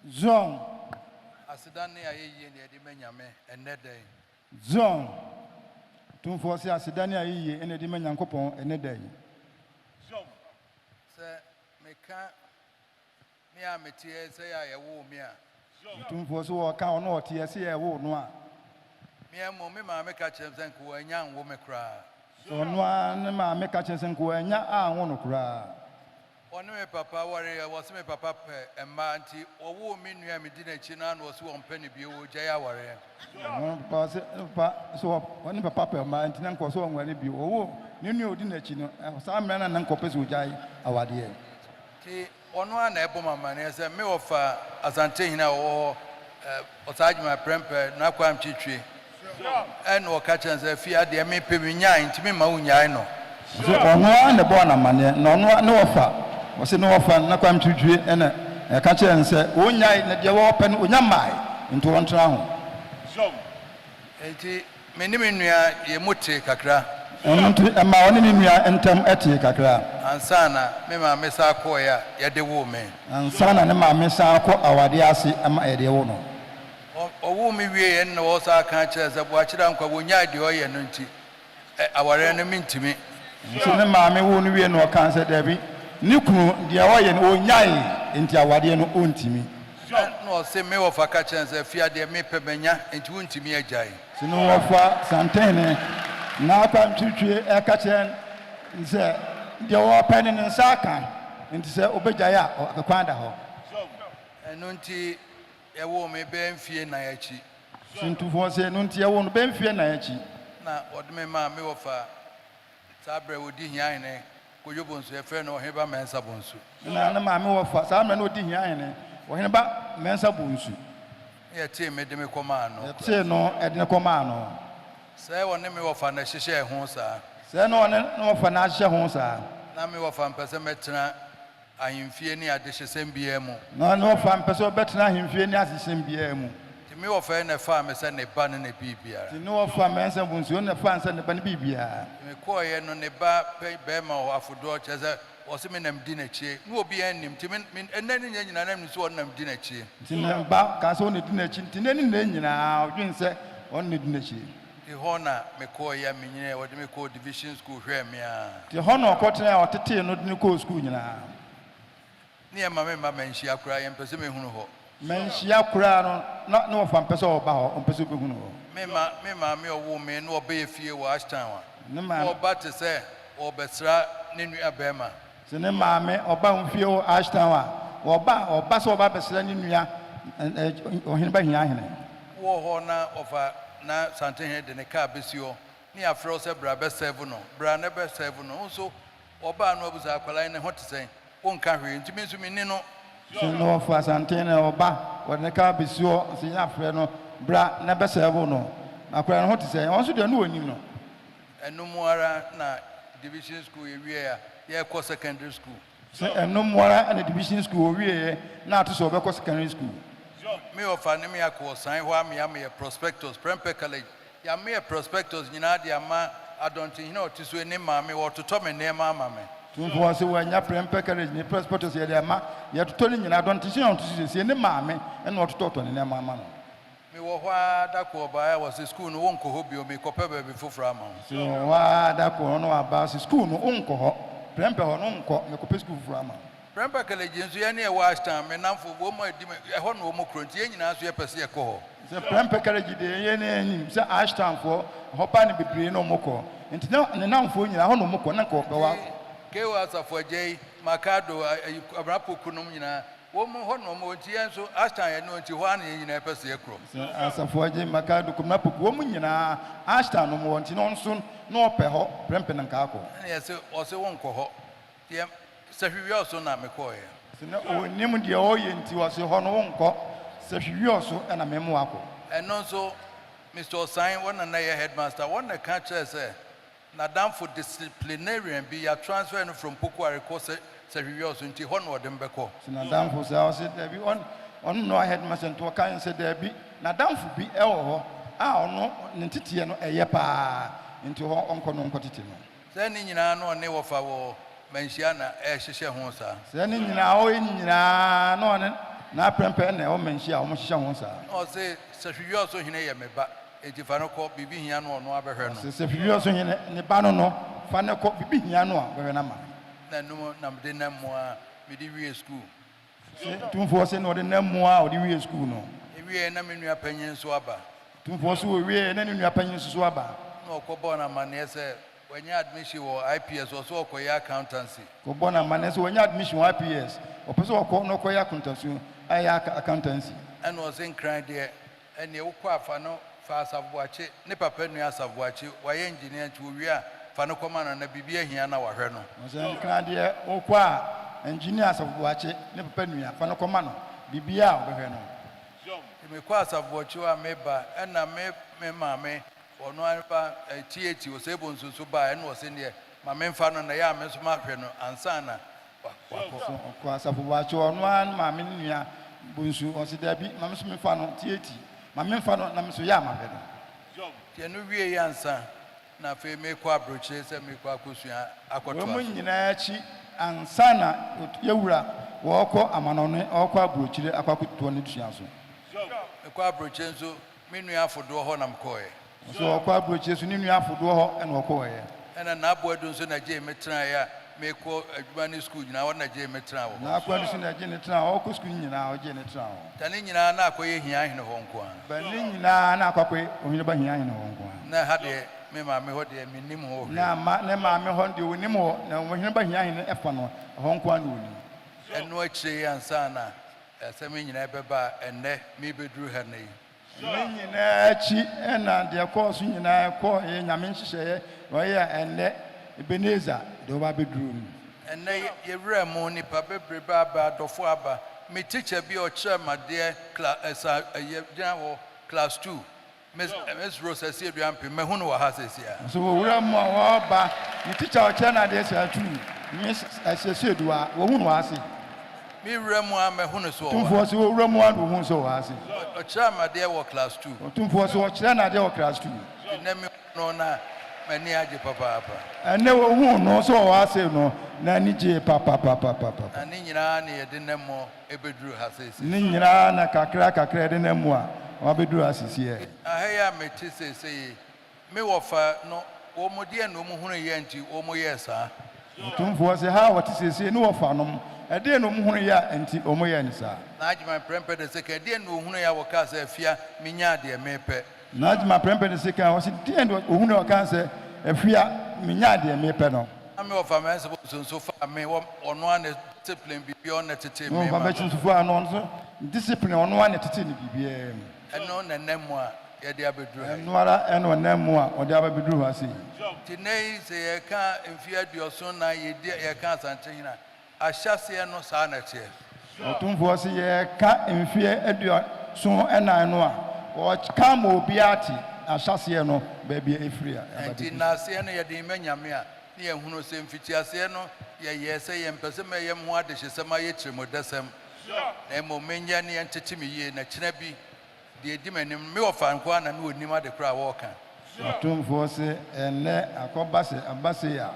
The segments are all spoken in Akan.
Zion. Aseda ne ayɛyie na yɛde ma Nyame ɛnnɛ da yi. Zion. Tumfoɔ se aseda ne ayɛyie na yɛde ma Nyankopɔn ɛnnɛ da yi. Sɛ meka me a meteɛ sɛ yɛ a yɛwoo me a. Tumfoɔ se wɔka ɔno ɔteɛ sɛ yɛwoo no a. Me mmom me maame ka kyerɛ me sɛ nka wannya anwo me koraa. Sɛ ɔno ara ne maame ka kyerɛ sɛ nka wannya anwo no koraa. Ɔne me papa wareɛ, wɔse me papa pɛ mmaa nti wɔwoo me nua a medi n'akyi no ara na wɔse wɔmpɛ no bio, wɔgyae awareɛ. Ɔno papa ɔse ne papa sɛ ɔne papa pɛ mmaa nti na nka ɔse ɔnware bio. Wɔwoo ne nua a ɔdi n'akyi no, saa mmerɛ no na nka ɔpɛ sɛ ɔgyae awadeɛ. Nti ɔno ara na ɛbɔ me amaneɛ sɛ me wɔfa Asantehene a ɔwɔ hɔ, Ɔsaadwuma Prɛmpɛ, Nana Kwame Kyitwie, ɛna ɔka kyerɛ no sɛ, Afie adeɛ mepɛ menyae nti memma wonnyae no. Ɔse ɔno ara na ɛbɔɔ no amaneɛ na ɔno ara ne wɔfa, ɔse ne wɔfa Nana Kwame Kyitwie ɛna ɛka kyerɛɛ no sɛ ɔnnyae na deɛ ɔpɛ no ɔnya mmae nti ɔntena ho. Enti me ne me nua yɛn mu tee kakra. Ɛno nti ɛmaa ɔne ne nua ntam tee kakra. Ansa na me maame san kɔeɛ a yɛde woo me. Ansa na ne maame san rekɔ awadeɛ ase ma yɛde wo no. Ɔwoo me wieeɛ no na ɔsan ka kyerɛɛ sɛ Boakye Dankwa wɔnnyae deɛ ɔyɛ no nti awareɛ no mentumi. Nso ne maame woo no wieeɛ no ɔkaa sɛ dabi, ne kunu deɛ ɔyɛ no ɔnnyae nti awadeɛ no ɔntumi. Ɛnna ɔse me wɔfa ka kyerɛɛ no sɛ Afie adeɛ mepɛ manya nti wontumi agyae. Nti ne wɔfa Santehene Naa Kwame Twitwie ka kyerɛɛ no sɛ deɛ ɔpɛ no ne nsa aka nti sɛ ɔbɛgyae a kwan da hɔ. Ɛno nti yɛwoo me bɛyɛ mfie nnan akyi. Sintufoɔ se ɛno nti yɛwoo no bɛyɛ mfie nnan akyi. Na wɔde me maa me wɔfa saa berɛ ɔdi Hiahene Kojo Bonsu, yɛfrɛ no Ɔheneba Mensah Bonsu. Na ne maame wɔfa saa mmerɛ no ɔdi Hiahene Ɔheneba Mensah Bonsu. Na yɛtee me de me kɔmaa no. Yɛtee no de no kɔmaa no. Sɛ ɔne me wɔfa na ɛhyehyɛɛ ho saa. Sɛ na ɔne ne wɔfa na ahyehyɛ ho saa. Na me wɔfa mpɛ sɛ mɛtena ahemfie ne adehyesɛm biara mu. Na ne wɔfa mpɛ sɛ ɔbɛtena ahemfie ne adehyesɛm biara mu. Nti me wɔfa yi na ɛfaa me sɛ ne ba ne ne biribiara. Nti ne wɔfa Mensah Bonsu na ɛfaa no sɛ ne ba ne biribiara. Nti mekɔeɛ no ne ba pɛ barima wɔ afodoɔ kyerɛ sɛ ɔse me na medi n'akyie na obiara nnim nti me me ɛnnɛ ne nnɛ nyinaa na menim sɛ ɔno na medi n'akyie. Nti ne ba kaa sɛ ɔno na ɛdi n'akyi nti nnɛ ne nnɛ nyinaa ɔdwene sɛ ɔno na ɛdi n'akyi. Nti hɔ na mekɔeɛ a menyiniiɛ wɔde me kɔɔ division school hwɛɛ me ara. Nti hɔ na ɔkɔtenaeɛ a ɔtetee no de no kɔɔ sukuu nyinaa. Ne yɛmma me mma manhyia koraa, yɛmpɛ sɛ mɛhunu hɔ. Manhyia koraa no, na ne wɔfa mpɛ sɛ ɔba hɔ, ɔmpɛ sɛ ɔbɛhunu hɔ. Me ma, me maame a ɔwoo me no ɔbɛyɛ fie wɔ Ashtown a, Ne na maame. ɔba te sɛ ɔrebɛsra ne nua barima. Sɛ ne maame ɔba wɔn fie wɔ Ashtown a, ɔba a, ɔba sɛ ɔba abɛsra ne nua, ɛ, ɛ, Ɔhene ba Hiahene. Wɔ hɔ na ɔfa na Santehene de ne kaa bɛsi hɔ, ne yɛafrɛ wo sɛ bra bɛsɛɛvo no, bra na bɛsɛɛvo no, wo nso ɔbaa no abusa akwadaa yi ne ho te sɛn, wonka hwee nti me nso menni no. Sɛ na ɔfa Asante na ɔba, wɔde ne kaa bɛsi hɔ, sɛ yɛn afrɛ no bra na bɛsɛɛvo no, na akwadaa no ho te sɛn, ɔno nso deɛ no ɔnnim no. Ɛno mu ara na division school yɛwieɛ a yɛrekɔ secondary school. Sɛ ɛno mu ara na division school ɔwieɛ na ato sɛ ɔbɛkɔ secondary school. Me ɔfa ne me akɔ ɔsan hɔ amea meyɛ prospectus, Prempeh College, Yɛameyɛ prospectus nyinaa de ama Adɔntenhene a ɔte so yi ne maame, wɔretotɔ me nneɛma ama me. Tumfoɔ se wɔanya Prempeh College ne prospectus yɛde ama, yɛtotɔ ne nyinaa, Adɔntenhene a ɔte so seesei ne maame na ɔtotɔtɔ ne nneɛma ama no. Mewɔ hɔ ara da koro ɔbaeɛ a wɔse sukuu no wonkɔ hɔ bio, merekɔpɛ baabi foforɔ ama wo. Se wɔ hɔ ara da koro no waba se sukuu no wonkɔ hɔ, Prempeh hɔ no wonkɔ, mekɔpɛ sukuu foforɔ ama wo. Prempeh College nso yɛn ne ɛwɔ Ashtown, me nnamfo, wɔn a ɛdi me, ɛhɔ na wɔn kuro nti yɛn nyinaa nso yɛpɛ sɛ yɛkɔ hɔ. Sɛ Prempeh College deɛ yɛn ne nim sɛ Ashtownfoɔ ɛhɔ ba no bebree na wɔn kɔ nti na ne nnamfoɔ nyinaa ɛhɔ na wɔn kɔ na nka ɔpɛ hɔ akɔ. Nti K.O. Asafo Agyei, Makado, ayi, Kwabena Poku nom nyinaa wɔn hɔ na wɔn wɔ nti yɛn nso Ashtown yɛ no nti hɔ ara na yɛn nyinaa yɛpɛ sɛ yɛkorɔ. Sɛ Asafo Agyei, Makado, Kwabena Poku wɔn nyinaa Ashtown na wɔn wɔ nti na ɔno nso na ɔpɛ hɔ Prempeh na nka akɔ. Ɛna yɛse ɔse wonkɔ hɔ Deɛ sahwiwiɔso na mekɔeɛ. Sɛ na ɔnnim deɛ ɔreyɛ nti ɔse hɔ no wonkɔ, sahwiwiɔso na mema woakɔ. Ɛno nso Mister Osain, wɔn na na ɛyɛ headmaster, wɔn na ɛka kyerɛɛ sɛ n'adamfo disciplinarian bi yɛ transfer no from Pokuare kɔ sɛ sahwiwiɔso nti hɔ na ɔde me bɛkɔ. Sɛ n'adamfo saa ɔse daabi ɔno na ɔyɛ headmaster nti ɔka sɛ daabi n'adamfo bi wɔ hɔ a ɔno ne nteteɛ no ɛyɛ paa nti hɔ ɔnkɔ no nkɔtete no. Sɛ ne nyinaa na ɔne wɔfa wɔ manhyia na ɛrehyehyɛ ho saa. Sɛ ne nyinaa ɔyɛ ne nyinaa na ɔne. Na Prempeh na ɛwɔ Manhyia a wɔhyehyɛ ho saa. Na ɔse Sahwiwiɔso hene yɛ me ba, enti fa no kɔ, biribi hia no a ɔno ara bɛhwɛ no. Ɔse Sahwiwiɔso hene ne ba no no, fa no kɔ, biribi hia no a ɔbɛhwɛ no ama no. Na ɛno mu na mede nam mu ara mede wiee sukuu. Se Tumfoɔ se na ɔde nam mu ara ɔde wiee sukuu no. Ewieɛ na me nua panyin nso aba. Tumfoɔ se ɔwieɛ na ne nua panyin nso so aba. Na ɔkɔbɔɔ no amanneɛ sɛ wanya admission wɔ IPS, ɔse ɔkɔyɛ accountancy. Kɔbɔ no amanneɛ sɛ wanya admission wɔ IPS, ɔpɛ sɛ ɔkɔ na ɔkɔyɛ akontasu, ayɛ accountancy. Ɛna ɔse Nkran deɛ Ɛneɛ wokɔ a fa no fa Asafo Boakye, ne papa nua Asafo Boakye, wayɛ engineer nti owie a fa no kɔma no na biribi ahia na wahwɛ no. Ɔsɛ Nkran deɛ wokɔ a engineer Asafo Boakye, ne papa nua, fa no kɔma no, biribiara a ɔbɛhwɛ no. Nti mekɔ Asafo Boakye hɔ a meba ɛna me me maame ɔno ara ba TAT Osei Bonsu nso baeɛ ɛna ɔse neɛ ma memfa no na ɛyɛ a me nso mahwɛ no ansa na wakɔ. So ɔkɔ asafo boakye hɔ, ɔno ara ne maame ne nua bonsu, ɔse daabi ma me nso memfa no, tiatii, ma memfa no na me nso yɛ a mahwɛ no. Nti ɛno wieeɛ ansa na afei merekɔ abrokyire sɛ merekɔ akɔsua Wei akɔtoa mu so. nyinaa akyi ansa na yɛwura wɔɔkɔ amanɔne ɔɔkɔ abrokyire akɔ akɔtoa ne sua so. Mekɔ abrokyire nso me nua afodoɔ hɔ na mekɔeɛ. Ɔsɛ ɔkɔ aburokyire so ne nua afodoɔ hɔ na ɔkɔeɛ. Ɛna N'Aboadu nso na gyee me tenaeɛ a mekɔ adwuma ne sukuu nyinaa ɔno na gyee me tenaa wɔ hɔ. N'Aboadu nso na gyee ne tenaa hɔ ɔkɔ sukuu no nyinaa ɔgyee ne tenaa hɔ. Na ne nyinaa na akɔyɛ hia hene hɔ nko ara. But ne nyinaa na akɔ akɔyɛ ohene ba hia hene hɔ nko ara. Na ɛha deɛ me maame hɔ deɛ mennim hɔ hwee. Na ma ne maame hɔ deɛ ɔnim hɔ na ohene ba hia hene ɛfa no ɛhɔ nko ara na ɔnim. Ɛno akyire yi ansa na asɛm yi nyinaa bɛba a ɛnnɛ merebɛduru ha nnɛ yi. Ne nyinaa akyi na deɛ ɛkɔɔ so nyinaa ɛkɔɔ yɛ Nyame nhyehyɛeɛ na ɔyɛ a ɛnnɛ Ebenezer deɛ ɔba abɛduru no. Ɛnnɛ yɛwura mu nnipa bebrebe aba, adɔfoɔ aba. Me teacher bi a ɔkyerɛ me adeɛ kla ɛsa ɛyɛ gyina hɔ class two, Miss Miss Rose Asiedu Ampem, mahu no wɔ ha seesei ara. Nso wɔwura mu a wɔreba, ne teacher a ɔkyerɛ no adeɛ saa two, Miss Asiedu a, wɔhu no wɔ ha sei. Me wura mu ara mahu no sɛ ɔwɔ ha. Otumfoɔ se owura mu ara na ohuu sɛ ɔwɔ ha se. Ɔkyerɛɛ me adeɛ wɔ class two. Otumfoɔ se ɔkyerɛɛ no adeɛ wɔ class two. Nti nnɛ me hu no na m'ani agye papaapa. Ɛnnɛ ohuu no sɛ ɔwɔ ha sei no n'ani gyee papapapapapa. Na ne nyinaa na yɛde nam mu ɛbɛduru ha seesei. Ne nyinaa na kakra kakra yɛde nam mu a wabɛduru ha sesiɛ. Aha yi a mete seesei yi, Me wɔfa no, wɔn deɛn na wɔn hunuiɛ nti wɔn yɛɛ saa? Otumfoɔ se, Ha a wɔte seesei ne wɔfanom, ɛdeɛn na wɔn hunuiɛ a nti wɔn yɛɛ no saa? N'Agyeman Prɛmpɛ de se, Ka ɛdeɛn na wɔhunuiɛ a wɔkaa sɛ, Afia, menyaa deɛ mepɛ? N'Agyeman Prɛmpɛ de se, Ka ɔse, Deɛn na wɔhunuiɛ a wɔkaa sɛ, Afia, menyaa deɛ mepɛ no? Na me wɔfa Mensah Bonsu nso faa me, wɔ ɔno ara ne discipline biribiara ɔno na ɛtetee Me me wɔfa ma. Mensah nso faa no, ɔno nso discipline ɔno ara na ɛtetee no biribiara mu. Ɛno na ɛnam mu a yɛde abɛduru ha yi. Ɛno ara na ɔnam mu a ɔde aba abɛduru ha sei. Nti nnɛ yi sɛ yɛreka mfeɛ 74 yɛdi yɛreka Asantehene a, ahyɛaseɛ no saa na ɛteɛ. Ɔtumfoɔ se yɛreka mfeɛ 74 no a, ɔka ma obiara te ahyɛaseɛ no baabi a ɛfiri a ɛba Nti bɛduru. nnaaseɛ no yɛde rema Nyame a, ne yɛhunu sɛ mfitiaseɛ no yɛyɛɛ sɛ yɛmpɛ sɛ mɛyɛ mo ho adehyesɛm ayɛ tirimɔdɛsɛm, na mmom menyɛ ne yɛntete me yie na kyena bi Deɛ ɛdi m'anim no, me wɔfa nko ara na na ɔnim ade korɔ a wɔreka. Ɔtumfoɔ se, Ɛnnɛ, akɔba sɛ aba sei a,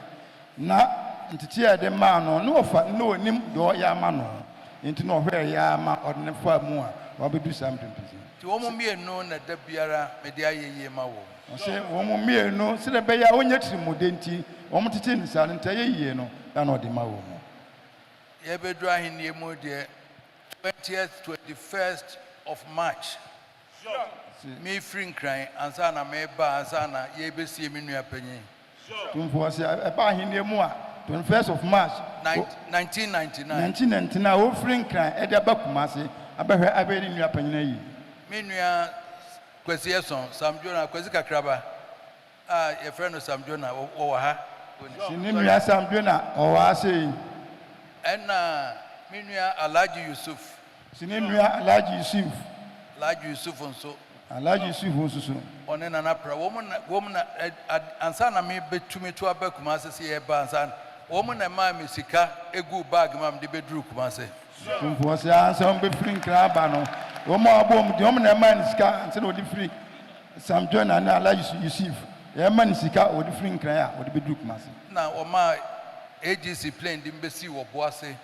na nteteɛ a yɛde maa no, ne wɔfa no na ɔnim deɛ ɔreyɛ ama no, enti na ɔhwɛeɛ ara ma ɔde no faa mu a wabɛduru saa mprempren yi. Nti wɔn mmienu na da biara mede ayɛyie ma wɔn. Ɔse, wɔn mmienu, sɛdeɛ ɛbɛyɛ a ɔnyɛ tirimude nti, wɔtetee no saa no, nti ayɛyie no na na ɔde ma wɔn. Yɛrebɛduru ahennie mu deɛ, Twentieth, 21st of March, merefiri Nkran ansa na mereba ansa na yɛrebɛsie me nua panyin. Tumfoɔ se ɛba ahennie mu a, 21st of March, 1999. 1999 a ɔrefiri Nkran de aba Kumasi abɛhwɛ abɛyɛ ne nua panyin ayie. Me nua Kwasi Eson, Sam Jonah, Kwasi Kakraba. A yɛfrɛ no Sam Jonah, wɔwɔ ha. Se ne nua Sam Jonah ɔwɔ ha sei. Ɛna me nua Alhaji Yusuf. Se ne nua Alhaji Yusuf. Alhaji Yusuf nso. Alhaji Yusuf nso so. Ɔne Nana Pra, wɔn na, wɔn na, ɛ, ad, ansa na me bɛtumi to aba Kumasi se yɛreba ansa na, wɔn na ɛmaa me sika guu bag mu a mede bɛduruu Kumasi. Otumfoɔ se ansa wɔn bɛfiri Nkran aba no, wɔn a wɔabɔ wɔn din, wɔn na ɛmaa no sika ansa na wɔde firi Sam Jonah ne Alhaji Yusuf, yɛma no sika a ɔde firi Nkran a ɔde bɛduru Kumasi. Na wɔmaa AGC plane de me bɛsii Ɔboase.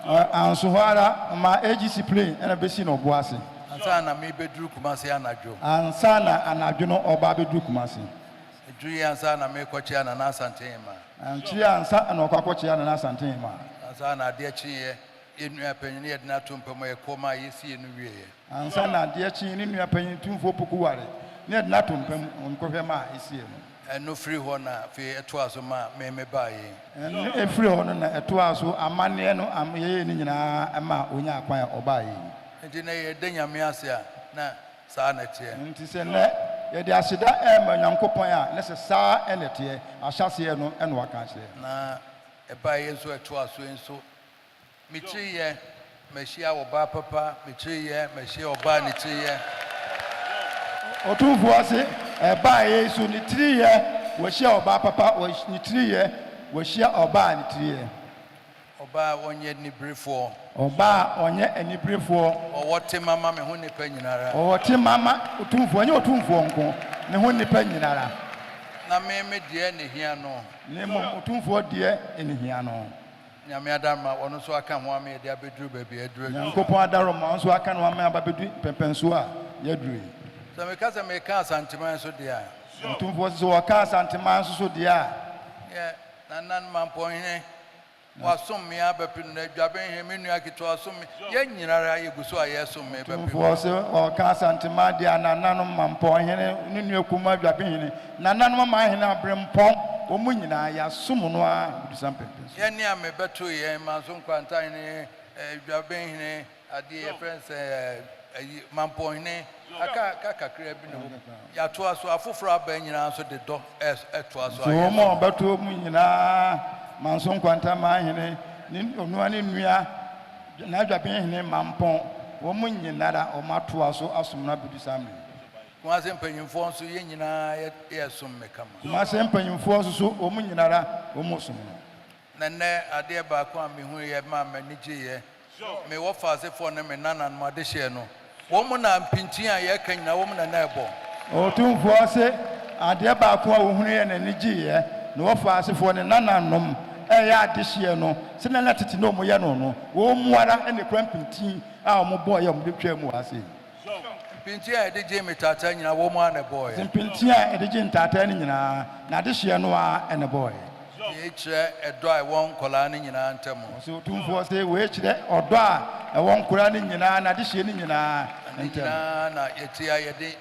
Anso hɔ ara, ɔmaa AGC plane na bɛsii no Ɔboase. Ansa na merebɛduru Kumasi anadwo. Ansa na anadwo no ɔreba abɛduru Kumasi. Ɛduru yi ansa na merekɔkyea Nana Asantehema. Ankyiri ansa na ɔkɔ akɔkyea Nana Asantehema. Ansa na adeɛ kyeeɛ, yɛn nua panin yɛde no ato mpa mu a yɛkɔɔ maa yɛsiee no wieeɛ. Ansa na adeɛ kyee, ne nua panyin Tumfoɔ Poku ware na yɛde no ato mpa mu, ɔnkɔhwɛ maa ɛsiee no. Ɛno firi hɔ na afei ɛtoaa so maa me mebaeɛ yi. Ɛno firi hɔ no na ɛtoaa so amanneɛ no am yɛyɛɛ no nyinaa maa ɔnyaa kwan a ɔbaeɛ yi. Nti nnɛ yɛda Nyame ase a, na saa na ɛteɛ. Nti sɛ nnɛ yɛde aseda rema Onyankopɔn a, na sɛ saa na ɛteɛ. Ahyɛaseɛ no na waka akyerɛ. Na ɛbaeɛ nso ɛtoaa so yi nso, Me tiri yɛ mahyia ɔbaa papa me tiri yɛ mahyia ɔbaa ne tiri yɛ. Otumfoɔ se ɛbaa yei so ne tiri yɛ wahyia ɔbaa papa ne tiri yɛ wahyia ɔbaa ne tiri yɛ. Ɔbaa a ɔnyɛ aniberefoɔ. Ɔbaa a ɔnyɛ aniberefoɔ. Ɔwɔ tema ma me ho nnipa nyinara. Ɔwɔ tema ma Otumfoɔ, ɛnyɛ Otumfoɔ nko, ne ho nnipa nyinara. Na me me deɛ na ehia no. Na mmom Otumfoɔ deɛ na ehia no. Nyame adaroma ɔno nso aka ho ama yɛde abɛduru baabi a yɛaduru yi. Nyankopɔn adaroma ɔno nso aka ne ho ama yɛaba abɛdu mpɛnpɛnsoɔ a yɛaduru yi. Sɛ meka sɛ meka Asanteman nso deɛ a. Otumfoɔ se sɛ ɔka Asanteman nso so deɛ a. Neɛ Nana Mampɔnhene wasom me ara bɛpem nnɛ, Dwabenhene me nua ketewa wasom me, yɛn nyinara yɛgu so a yɛresom me bɛpem. Otumfoɔ se ɔka Asanteman deɛ a, Nananom Mampɔnhene, ne nua kumaa Dwabenhene, Nananom Amanhene Aberempɔn, wɔn nyinaa yɛasom no ara bɛdu saa mpɛnpɛnsoɔ yi. Yɛn ne a mebɛtoo yɛn Manso Nkwantahene, Dwabenhene, adeɛ yɛfrɛ no sɛ ayi Mampɔnhene, aka aka kakra bi na ɛwɔ mu. Yɛatoa so, afoforɔ aba nyinaa nso de dɔ ɛtoa so Nti a wɔn a yɛsom. wɔbɛto mu nyinaa, Manso Nkwanta Manhene, ne onua ne nua N'Adwabenhene Mampɔn, wɔn nyinara wɔatoa so asom no abɛdu saa mmerɛ yi. Kumase mpanyinfoɔ nso yɛn nyinaa yɛ yɛsom me kama. Kumase mpanyinfoɔ nso so wɔn nyinara wɔn som no. Na nnɛ adeɛ baako a mehuiɛ maa m'ani gyeeɛ, me wɔfaasefoɔ ne me nananom adehyeɛ no, wɔn na mpintin a yɛreka nyinaa wɔn na na ɛbɔ. Otumfoɔ se adeɛ baako a ɔhunuiɛ na n'ani gyeeɛ, ne wɔfaasefoɔ ne nananom reyɛ adehyeɛ no, sɛdeɛ na tete na wɔyɛ no no, wɔn ara na ɛkura mpintin a wɔbɔeɛ a wɔde twaa mu wɔ ha sei. Mpintin a yɛde gyee me taataa nyinaa, wɔn ara na ɛbɔeɛ. Mpintin a yɛde gyee ntaataa no nyinaa, n'adehyeɛ no ara na ɛbɔeɛ. Wei kyerɛ ɛdɔ a ɛwɔ nkwadaa no nyinaa ntam. Ɔse Otumfoɔ se wei kyerɛ ɔdɔ a ɛwɔ nkwadaa no nyinaa, n'adehyeɛ no nyinaa Ne ntam. nyinaa na yɛte a yɛde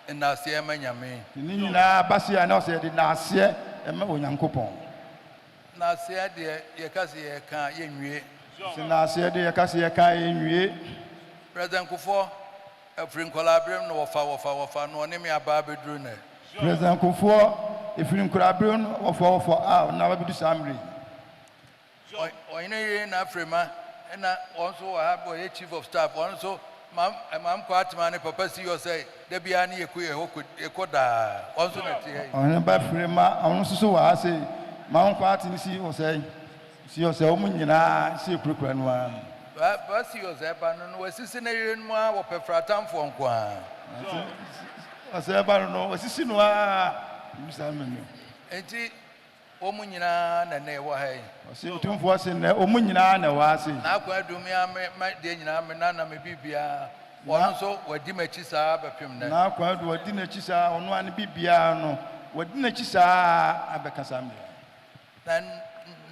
nnaaseɛ ma Nyame. Ne nyinaa ba se a na ɔse yɛde nnaaseɛ ma Onyankopɔn. Nnaaseɛ deɛ yɛka se yɛka a yɛnwie. Ɔse nnaaseɛ deɛ yɛka se yɛka a yɛnwie. President Kufuor, ɛfiri nkwadaa berem na wɔfa wɔfa wɔfa na ɔne me aba abɛduru nnɛ. President Kufuor, ɛfiri nkwadaa berem na wɔfa wɔfa a ɔne aba abɛdu saa mmerɛ yi. Ɔhene yere na Frema na wɔn nso wɔ ha wɔyɛ chief of staff wɔn nso mam mam Kwatema ne papa si yɔ sɛ da biara ne yɛkɔ yɛ hɔ yɛkɔ daa wɔn nso na ɛte ha yi. Ɔhene ba Frema ɔno nso so wɔ ha sei mam Kwatema si yɔ sɛ si yɔ sɛ wɔn nyinaa si kurakura no ara mu. Ba si yɔ sɛ ba no no wasisi ne yere no mu ara wɔpɛ fratamfoɔ nko ara. Ɔsɛ ba no no wasisi no ara bisa no no. Enti Wɔn nyinaa na nnɛ yɛwɔ ha yi. Ɔse Otumfoɔ se nnɛ wɔn nyinaa na ɛwɔ ha sei. N'akwan adum me ara me me deɛ nyinaa me nana me biribiara ɔno nso wadi m'akyi saa ara bɛpem nnɛ. N'akwan adu wadi n'akyi saa ɔno ara ne biribiara no wadi n'akyi saa ara abɛka saa mmerɛ yi. Na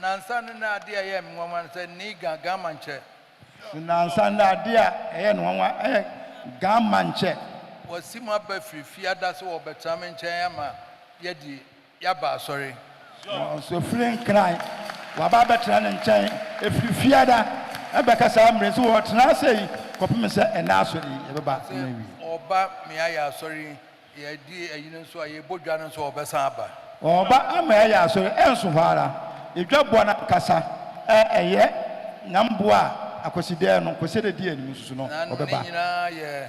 nnansa no na adeɛ a ɛyɛɛ me nwanwa ne sɛ Niiga Gama nkyɛ. Nnansa no adeɛ a ɛyɛɛ no nwanwa ɛyɛ Gama nkyɛ. Wasi mu aba firi Fiada sɛ wɔrebɛtena me nkyɛn ama yɛadi Yɛaba asɔre. Ɔso firi Nkran, waba abɛtena ne nkyɛn ɛfiri Fiada ɛbɛka saa mmerɛ nso wɔtena ase yi kɔpem sɛ ɛnɛ asɔre yi yɛbɛba Sɛ na awie. ɔba me ayɛ asɔre yi, yɛdi ayi no nso a, yɛbɔ dwa no nso a, ɔbɛsan aba. Ɔba ama yɛayɛ asɔre, ɛnso hɔ ara, edwa boa no ankasa ɛ ɛyɛ Nyamboa a Akwasidaɛ no, Kwasiada di anim nso so no, Na ne ɔbɛba. nyinaa yɛ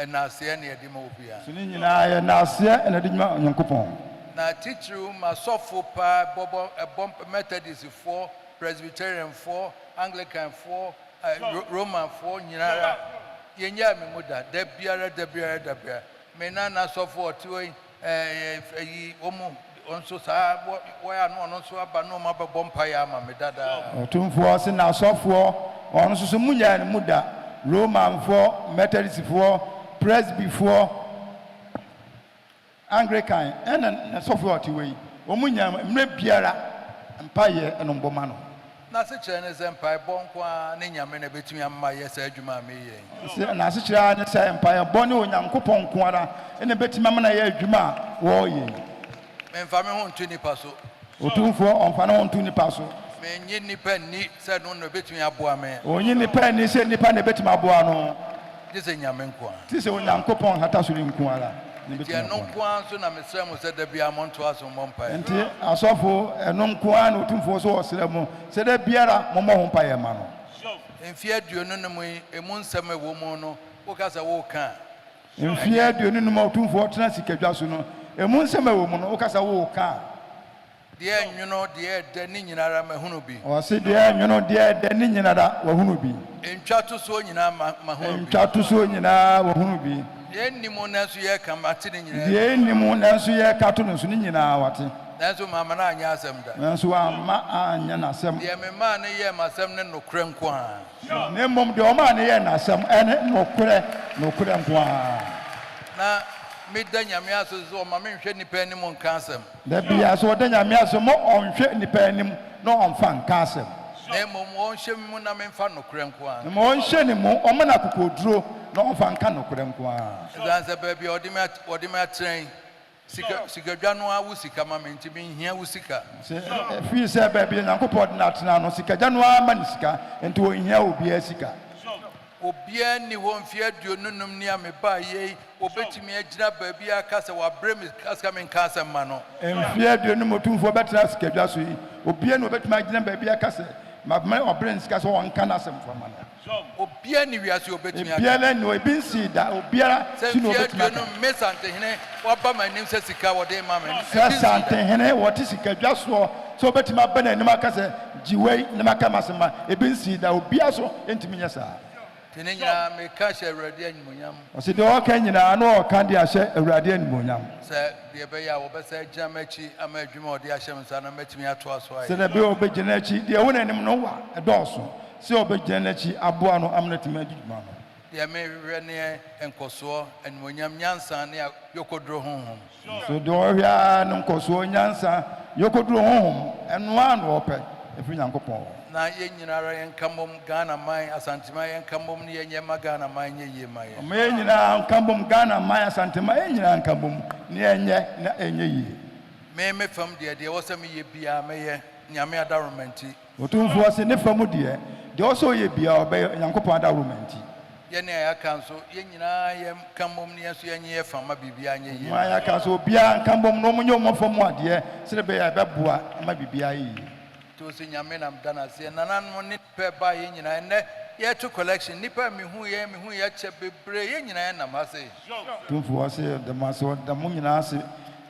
Nnaaseɛ na yɛde ma obiara. So ne nyinaa yɛ nnaaseɛ na yɛde ma Onyankopɔn? Na titiriw m'asɔfo paa bɔbɔ ɛbɔ Methodistfoɔ, Presbyterianfoɔ, Anglicanfoɔ, Romanfoɔ nyinara, yɛnnyaa me mu da, da biara, da biara, da biara. Me nana sɔfo a ɔte hɔ yi, ɛɛ, ayi, wɔn mu. Ɔno nso saa wɔyɛ a na ɔno nso aba na ɔma bɛbɔ mpaeɛ ama me dadaa. Ɔtumfoɔ se n'asɔfoɔ, ɔno nso so munyaa ne mu da, Romanfoɔ, Methodistfoɔ, Presbyfoɔ, Anglican, ɛna n'asɔfoɔ a ɔte hɔ yi, wɔn nyaa mu mmerɛ biara mpaeɛ na wɔbɔ ma no. N'asekyerɛ ne sɛ mpaebɔ nko ara ne Nyame na ɛbɛtumi ama mayɛ saa adwuma a mereyɛ yi. Ɔse n'asekyerɛ ara ne sɛ mpaebɔ ne Onyankopɔn nko ara na ɛbɛtumi ama no ayɛ adwuma a wɔreyɛ yi. Memfa me ho nto nnipa so. Otumfoɔ ɔmfa ne ho nto nnipa so. Mennye nnipa nni sɛ ɛno na ɛbɛtumi aboa me. Ɔnnye nnipa nni sɛ nnipa na ɛbɛtumi aboa no. Gye sɛ Nyame nko ara. Gye sɛ Onyankopɔn nhatahso no nko ara na Nti ɛbɛtumi ɛno aboa no. nko ara nso na mesrɛ mo sɛ da biara montoa so mmɔ mpaeɛ. Nti asɔfo, ɛno nko ara na Otumfoɔ nso ɔsrɛ mo sɛ da biara mommɔ ho mpaeɛ mma no. Mfeɛ 25 yi, ɛmu nsɛm a ɛwɔ mu no, woka sɛ woreka a, Mfeɛ 25 a Otumfoɔ tena sikadwa so no, ɛmu nsɛm a ɛwɔ mu no, woka sɛ woreka a. Deɛ ɛnwono, deɛ ɛdɛ, ne nyina ara mahunu bi. Ɔse deɛ ɛnwono, deɛ ɛdɛ, ne nyina ara wahunu bi. Ntwatosoɔ nyinaa mahunu bi. Ntwatosoɔ nyinaa wahunu bi. Deɛ ɛnni mu nanso yɛreka mate ne nyinaa bi. Deɛ ɛnni mu nanso yɛreka to no nso ne nyinaa wate. Nanso mamma no anyɛ asɛm da. Nanso wamma anyɛ n'asɛm. Deɛ memaa no yɛɛ m'asɛm ne nokorɛ nko ara. Na mmom deɛ ɔmaa no yɛɛ n'asɛm ne nokorɛ, nokorɛ nko ara. Na meda Nyame ase sɛ ɔmma menhwɛ nnipa anim nka asɛm. Da biara so ɔda Nyame ase ma ɔnhwɛ nnipa anim na ɔmfa nka asɛm. Na mmom ɔnhyɛ me mu na memfa nokorɛ nko ara Na nka. mmom ɔnhyɛ ne mu, ɔmma no akokoɔduro na ɔmfa nka nokorɛ nko ara. Ɛsiane sɛ baabi a ɔde me wɔde me atena yi, sika sikadwa no ara wo sika ma me nti, menhia wo sika. Sɛ ɛfiri sɛ baabi a Nyankopɔn de no atena no, sikagya no ara ma no sika, nti ɔnhia obiara sika. Obiara nni hɔ mfeɛ 25 ni a mebaa yei, ɔbɛtumi agyina baabi aka sɛ wabrɛ me sika menka asɛm mma no. Mfeɛ 50 Otumfoɔ bɛtena sikadwa so yi, obiara nni hɔ ɔbɛtumi agyina baabi aka sɛ mabena wabrɛ no sika sɛ ɔnka n'asɛm mfa mma no. Obiara nni wiase a ɔbɛtumi aka. Obiara nni hɔ, ebi nsii da, obiara Sɛ si na mfeɛ ɔbɛtumi aka. 50 me Santehene waba m'anim sɛ sika wɔde rema me no, Sɛ ebi nsii da. Santehene wɔte sikadwa soɔ sɛ ɔbɛtumi aba n'anim aka sɛ gye wei na maka m'asɛm ma, ebi nsii da, obiara so ntumi nyɛ saa. Nti ne nyinaa meka hyɛ Awurade animuonyam. Ɔse deɛ ɔɔka nyinaa na ɔɔka de ahyɛ Awurade animuonyam. Sɛ deɛ ɛbɛyɛ a wɔbɛsan agyina m'akyi ama adwuma a ɔde ahyɛ me nsa no mɛtumi atoa so ayɛ. Sɛdeɛ ɛbɛyɛ a ɔbɛgyina n'akyi, deɛ ɛwɔ n'anim no wa, ɛdɔɔso, sɛ ɔbɛgyina n'akyi aboa no ama no atumi adi dwuma no. Deɛ mehwehwɛ ne nkɔsoɔ, animuonyam, nyansa ne akokoduro honhom. So deɛ ɔhwɛ ara ne nkɔsoɔ, nyansa, yɔkɔduro honhom, ɛno ara na ɔpɛ ɛfiri Nyankopɔn hɔ. Na yɛn nyina ara yɛnka mmom, Ghana man, Asanteman yɛnka mmom ne yɛnyɛ mma Ghana man nyɛ yie mma yɛn. Ɔma yɛn nyinaa nka mmom, Ghana man, Asanteman, yɛn nyinaa nka mmom ne yɛnyɛ na ɛnyɛ yie. Me me fam deɛ, deɛ ɛwɔ sɛ meyɛ biara mɛyɛ, Nyame adaworoma nti. Otumfoɔ se ne fa mu deɛ, deɛ ɔsɛ ɔyɛ biara ɔbɛyɛ, Onyankopɔn adaworoma nti. Yɛne a yɛaka nso, yɛn nyinaa yɛnka mmom na yɛn nso yɛnyɛ yɛn fa mma biribiara nyɛ yie Wɔn a yɛaka nso, obiara nka mmom na wɔnyɛ wɔn fa mu adeɛ sɛdeɛ ɛbɛyɛ a ɛbɛboa ama biribiara ayɛ yie. Nti ose Nyame na meda no ase, yɛn nananom ne nnipa a ɛbaa yɛn nyinaa, ɛnnɛ yɛreto collection, nnipa a mehuu yɛn, mehuu yɛn akyɛ bebree, yɛn nyinaa yɛnam ha sei. Otumfoɔ se, Ɔda mo ase, ɔda mo nyinaa ase.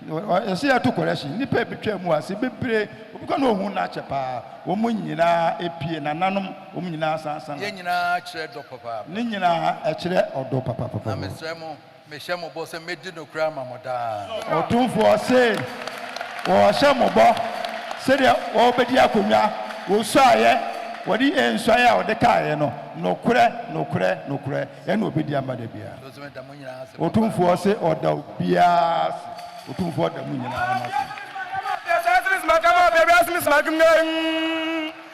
Yɛse yɛto kɔrɛhye, nnipa a ebetwaa mu ase bebree, obi kɔ na ohuu no akyɛ paa, wɔn nyinaa epie, nananom, wɔn nyinaa san san. Yɛn nyinaa kyerɛ dɔ papaapa. Ne nyinaa ɛkyerɛ ɔdɔ papaapa. Na mesrɛ mo, mehyɛ mo bɔ sɛ mɛdi nokorɛ ama mo daa. Ɔtomfoɔ se, Wɔhyɛ mo bɔ sɛdeɛ wɔbɛdi akonnwa, wɔsuaeɛ, wɔde nsuaeɛ a wɔde kaeɛ no, nokorɛ, nokorɛ, nokorɛ. Ɛna obedi ama da biara. Otumfoɔ se ɔda obiara ase. Otumfoɔ da mo nyinaa mo ase.